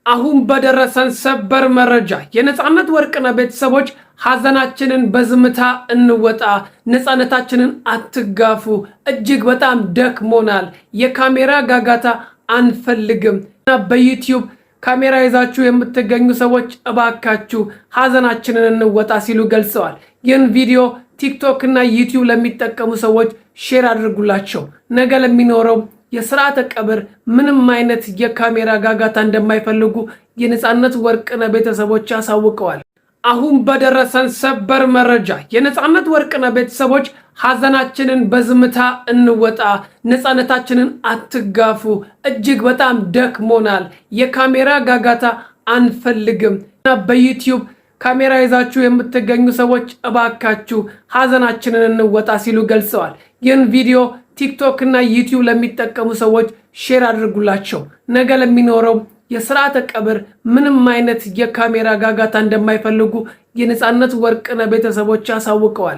አሁን በደረሰን ሰበር መረጃ የነፃነት ወርቅነህ ቤተሰቦች ሐዘናችንን በዝምታ እንወጣ፣ ነፃነታችንን አትጋፉ፣ እጅግ በጣም ደክሞናል፣ የካሜራ ጋጋታ አንፈልግም እና በዩቲዩብ ካሜራ ይዛችሁ የምትገኙ ሰዎች እባካችሁ ሐዘናችንን እንወጣ ሲሉ ገልጸዋል። ይህን ቪዲዮ ቲክቶክ እና ዩቲዩብ ለሚጠቀሙ ሰዎች share አድርጉላቸው። ነገ ለሚኖረው የስርዓተ ቀብር ምንም አይነት የካሜራ ጋጋታ እንደማይፈልጉ የነፃነት ወርቅነህ ቤተሰቦች አሳውቀዋል። አሁን በደረሰን ሰበር መረጃ የነፃነት ወርቅነህ ቤተሰቦች ሐዘናችንን በዝምታ እንወጣ፣ ነፃነታችንን አትጋፉ፣ እጅግ በጣም ደክሞናል፣ የካሜራ ጋጋታ አንፈልግም እና በዩቲዩብ ካሜራ ይዛችሁ የምትገኙ ሰዎች እባካችሁ ሐዘናችንን እንወጣ ሲሉ ገልጸዋል። ይህን ቪዲዮ ቲክቶክ እና ዩቲዩብ ለሚጠቀሙ ሰዎች share አድርጉላቸው። ነገ ለሚኖረው የስርዓተ ቀብር ምንም አይነት የካሜራ ጋጋታ እንደማይፈልጉ የነፃነት ወርቅነህ ቤተሰቦች አሳውቀዋል።